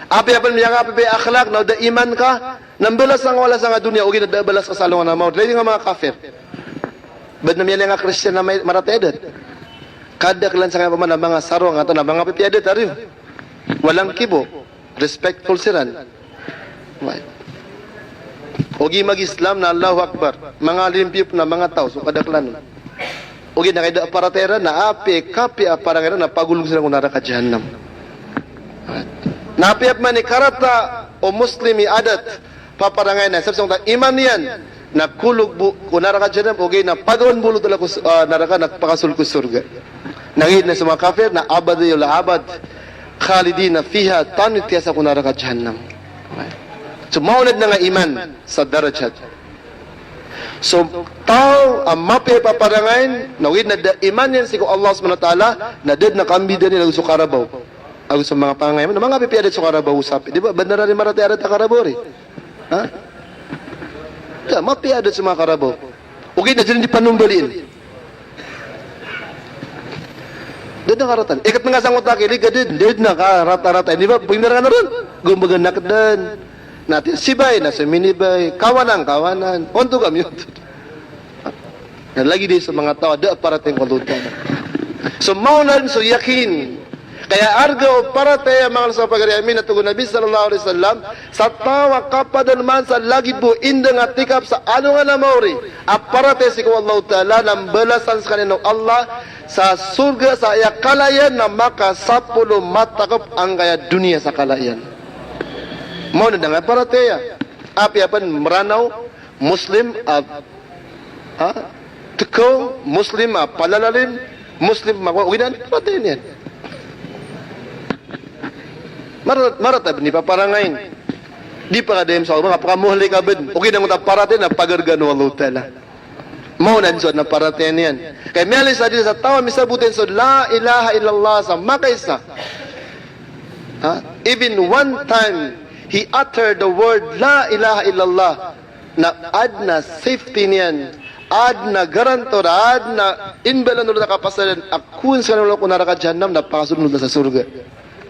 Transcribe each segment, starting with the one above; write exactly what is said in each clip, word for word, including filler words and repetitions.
Apiya pn miyakapipiya i akhlak na o da iman ka, na mbalasan ka o walay sangkai a doniya, ogaid na da a balas ka sa alongan a mawri. Lagid nga manga kafir. Badn a miyalay nga Kristiyan na may-, maratiyaya dn. Kadaklan sangkai a pman a manga sarong, antaa na manga pipiya dn, tariyo. Walang kibo. Respectful siran. Right. Ogaid mag-Islam na Allahu Akbar. Manga limpiyo pn a manga taw so kadaklan on. Ogaid na kay da a paratiyaya iran na apiya i kapiya a parangay iran na pagolog siran ko naraka jahannam. Right. Na apiya pman i karata o Muslim i adat, paparangay na, sabap sa iman iyan, na kolog bo ko naraka jahannam, ogaid na pagaon bo o Allah Ta'ala ko s-, ah, naraka na pakasold ko sorga. Na giyanan so manga kafir na abadiyul abad, khalidina fiha, tano tiyasa ko naraka jahannam. So maona dn a iman sa darajat. So taw a mapiya i paparangayn, na ogaid na da a iman iyan sii ko Allah Subhanahu wa Ta'ala, na da dn a kambidaan iyan ago so karabaw. Ago so manga pangangay, na manga pipiya dn so karabaw o sapi. Di ba, bnar a di maratiyaya a karabaw ri? Ha? Da, mapiya dn so manga karabaw. Ogaid na dn di panombalin. Da dn a karata. Ikat nga sangkoto a kilig, da dn, da dn a karata-rata. Di ba, pagnar ka na ron. Gombagan na kdn. Na tiya sibay, na so minibay. Kawanan, kawanan. Ontod kami, ontod. Na lagid i so manga taw a da a paratiyaya ko Allah Ta'ala. So maona dn so yakin. Kaya arga o paratiyaya, manga loks a pagari ami, na tig o Nabi sallallahu alaihi wasallam, sa taw a kapadalman sa lagid bo indng a tikap sa alongan a mawri a paratiyaya sii ko Allah Ta'ala, na mbalasan skaniyan o Allah sa sorga sa aya kala iyan na makasapolo matakp angkaya doniya sa kala iyan. Maona dn a paratiyaya. Apiya pn Mranaw, Muslim a, ha? Tkaw, Muslim a palalalim, Muslim a makowa, ogaid na paratiyaya niyan. Mara-, marata bn i paparangayn. Di pakadayam sa Allah, kapakamohli ka bn. Ogaid na angkoto a paratiyaya na pagargaan o Allah Ta'ala. Maona dn so adn a paratiyaya niyan. Kay miyaaloy sa hadith sa taw a misabot iyan so la ilaha illallah sa makaisa. Ha? Even one time, he uttered the word la ilaha illallah. Na adn a safety niyan, adn a guarantor, adn a imbalan o Allah a kapasadan a kowaan skaniyan ko naraka jahannam na pakasold o Allah sa sorga.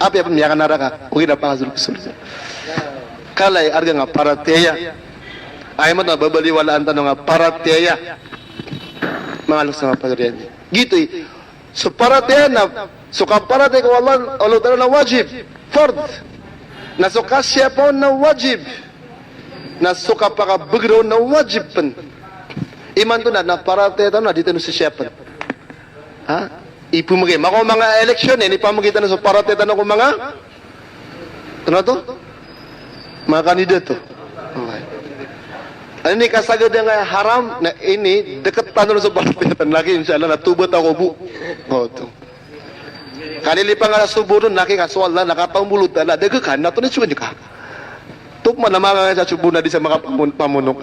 Apiya pn miyakanaraka, ogaid na pakasold ko sorga. Kala i arga nga paratiyaya. Aya mataan a babaliwalaan tano nga paratiyaya. Manga loks a pagari ami. Giyoto i so paratiyaya na, so kaparatiyaya ko Allah, Allah Ta'ala na wajib, fard. Na so kasiyapa on na wajib. Na so kapakabagr on na wajib pn. Imanto na, na paratiyaya tano na di tano sisiyapn. Ha? Ipmgay. Mako manga election, ipmgay tano so paratiyaya tano ko manga Ano to? Manga kandidato. Ano ini kasagad angkaya haram, na ini dkt tano so paratiyaya tano lagi, insha Allah, na tobat ako bo. Oto. Kalilipan ka na so bono, na ki ka so Allah, na kataw mbolo tala, da ka na to ni suwan ka. Top man a manga sa subo na di sa makapamun-, pamunok.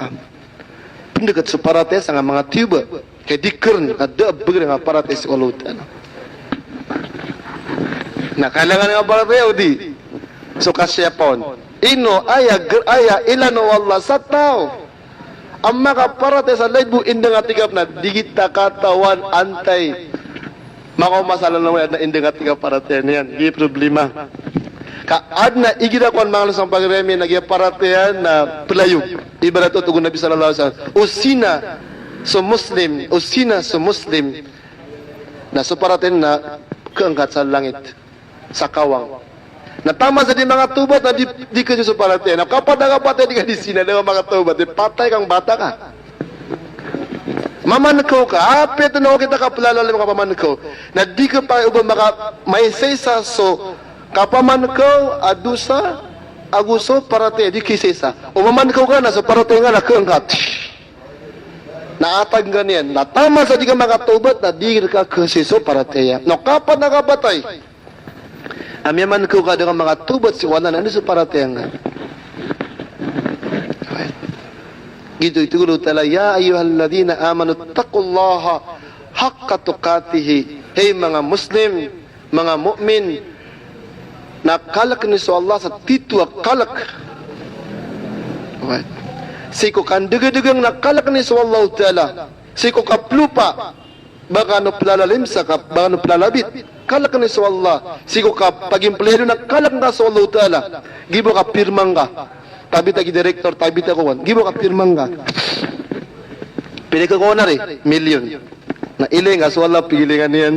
Pndkt so paratiyaya sa nga manga tiyoba. Kay di kern ka da a bgr nga paratiyaya sii ko Allah Ta'ala. Na kailangan nga paratiyaya o di. So kasiyapa on. Ino aya gr-, aya ilan o Allah sa taw a makaparatiyaya sa lagid bo indng a tikap na di kita katawan antaa i makaoma sa lalaw na indng a tikap a paratiyaya niyan. Giya problema. Ka adn a igira kowan manga loks a pagari ami na giya paratiyaya na playog. Ibarat o tig o Nabi sallallahu alaihi wasallam, o sina so Muslim, o sina so Muslim na so paratiyaya na kangkat sa langit, sa kawang. Na taman sa di manga tobat na di, di ka so paratiyaya. Na kapatay, kapatay di ka di sina, di ka manga tobat, di patay kang bata ka. Mamankaw ka, apiya tano kita kaplalalim ka pamankaw. Na di ka pa oba maka, maisaisa so kapamankaw a dosa ago so paratiyaya, di kisaisa. O mamankaw ka na so paratiyaya nga na kangkat. Na atag ka niyan. Na taman sa di ka makatobat na di ka kasiso paratiyaya. Na kapat na kapatay a miyamankaw ka da ka makatobat sii ko Allah na anda so paratiyaya nga. Giyoto i tig o Allah Ta'ala, "Ya ayyuhalladhina amanu ittaqullaha haqqa tuqatihi." Hay manga Muslim, manga mu'min, na kalkn iyo so Allah sa titho a kalk. Sii ko kandgdgn na kalkn iyo so Allah Ta'ala. Sii ko kaplopa. Ba kano plalalim sa ka, ba kano plalabit. Kalk ni so Allah. Sii ko kapagimplayado na kalk nga so Allahu Ta'ala. Gibo ka pirma nga. Tabita ki director, tabita ko wan. Gibo ka pirma nga. Pili ko ko na ri, milyon. Na iling ka so Allah, pigilingan iyan.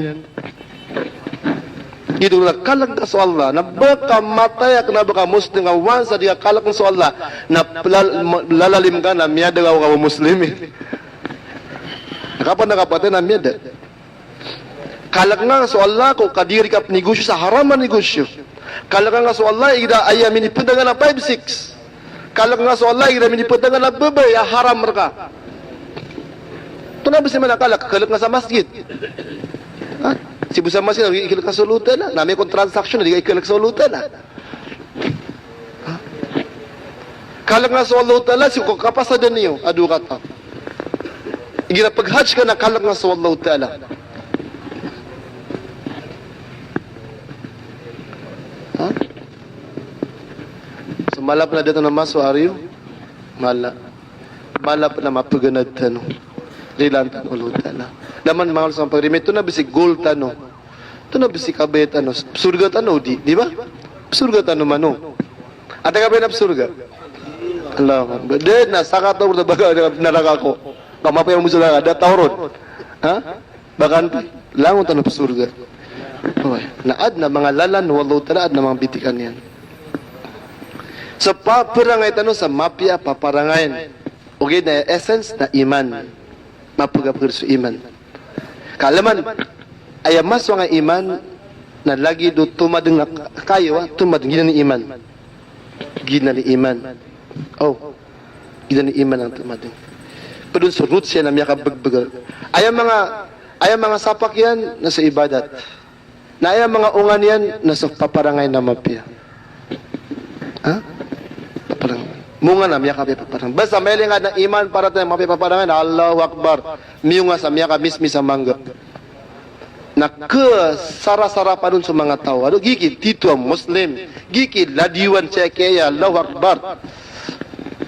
Giyoto na kalk nga so Allah. Na ba ka matay ka na ba ka Muslim ka, once a di ka kalk so Allah, na plal-, lalalim ka na miyada ka o ka Muslim. Na kapan na kapatay na miyada. Kalk nga so Allah ko kadiri ka pnegosyo sa haram a negosyo. Kalk nga so Allah igira aya minipedangan a five six. Kalk nga so Allah igira minipedangan a babay a haram rka. Oto na bes i maana kalk, kalk nga sa masgit. Ha? Sii bo sa masgit, ikalk ka so Allahu Ta'ala. Na amay ko transaction, di ka ikalk so Allahu Ta'ala. Kalk nga so Allahu Ta'ala sii ko kapasadan iyo a dowa kataw. Igira paghajj ka na kalk nga so Allahu Ta'ala. Ha? So mala pn a da tano masowa ariyo. Mala. Mala pn a mapaganad tano. Rilaan tano o Allahu Ta'ala. Taman manga loks a pagari ami, oto na bes i goal tano. Oto na bes i kabaya tano, pzorga tano o di, di ba? Pzorga tano mano. Antaa i kabaya na pzorga? Allahu Akbar. Da dn a sakataw o ba ka naraka ko. Ka mapiya mambo sa naraka, da taw ron. Ha? Ba ka antaa? Langon tano pzorga. Oway. Na adn a manga lalan o Allahu Ta'ala, adn a manga bitikan iyan. So paparangay tano sa mapiya a paparangayan. Ogaid na essence na iman. Mapagapagr so iman. Ka alman, aya masong a iman na lagid o tomadng a kayo, a tomadng, giyanan i iman. Giyanan i iman. O, giyanan i iman a tomadng. Pd on so roots iyan a miyakabbgr. Aya manga, aya manga sapak iyan na so ibadat. Na aya manga onga niyan na so paparangay na mapiya. Ha? Paparangay. Monga na miyakapiya paparangay. Basta mailing ka na iman, paratiyaya, mapiya paparangay na Allahu Akbar. Miyonga sa miyakamismis a mangga. Na khasarasarapan on so manga taw. Ado, gii ki tito a Muslim. Gii ki ladiwan sii ki aya, Allahu Akbar.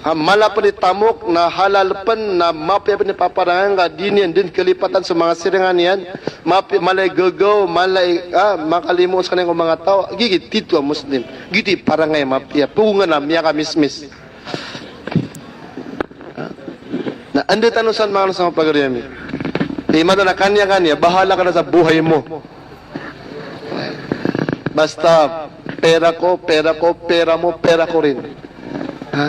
Ha, mala pn i tamok, na halal pn, na mapiya pn i paparangay nga, di niyan dn kalipatan so manga siringan iyan, mapiya, mala i gagaw, mala i, ah, makalimoon skaniyan ko manga taw, gii ki tito a Muslim, giyoto i parangay a mapiya, pgongan a miyakamismis. Ha? Na anda tano san manga loks a pagari ami. Imanto na kaniya-kaniya, bahala ka na sa buhay mo. Basta, pera ko, pera ko, pera mo, pera ko rin. Ha?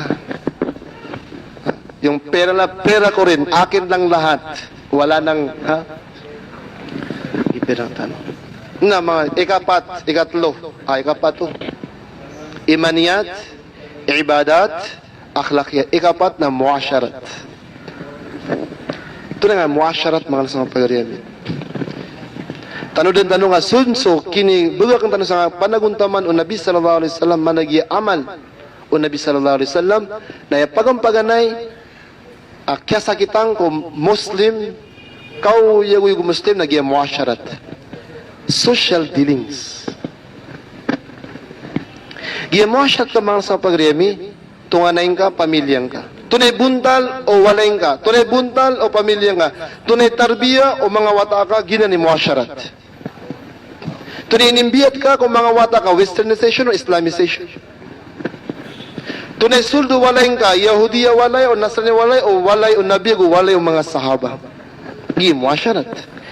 Yung pera na, pera ko rin, akin lang lahat. Wala nang, ha? Ipera tano. Na, manga ikapat, ikatlo. Ah, ikapat to. Imaniyat, ibadat, akhlaqiyat. Ikapat na muasharat. Oto na nga muasharat, manga loks a pagari ami. Tanodan tano nga so, so kinibagakn tano sa panagontaman o Nabi sallallahu alaihi wasallam, mana giya amal o Nabi sallallahu alaihi wasallam, na aya paganay a kiyasakitan ko Muslim, kaoyagoyag o Muslim na giya muasharat. Social dealings. Giya muasharat ka, manga loks a pagari ami, tonganay ngka, pamilya ngka. Tonay bontal o walay ngka, tonay bontal o pamilya ngka, tonay tarbiya o manga wata ka, giyanan i muasharat. Tonay inimbiyat ka ko manga wata ka, westernization o Islamization. Tonay sold o walay ngka, Yahudiya walay o Nasrani walay o walay o Nabi ago walay o manga sahaba. Gii muasharat.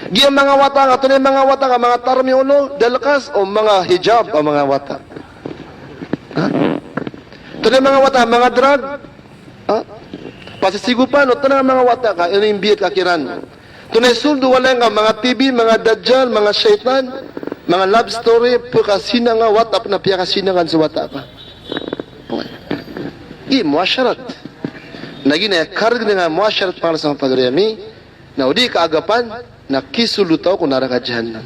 Gii manga wata ka, tonay manga wata ka, manga tarmi olo, dalkas o manga hijab a manga wata. Ha? Tonay manga wata, manga drug, ha? Pasisigopan, o tonay manga wata ka inimbiyat ka kiran. Tonay sold o walay ngka, manga T V, manga dajjal, manga shaytan, manga love story, pkasina nga wata, pn a piyakasina ka so wata ka. Gii muasharat. Na giyanan i kargn nga muasharat, manga loks a pagari ami, na o di kaagapan, na kisold o taw ko naraka jahannam.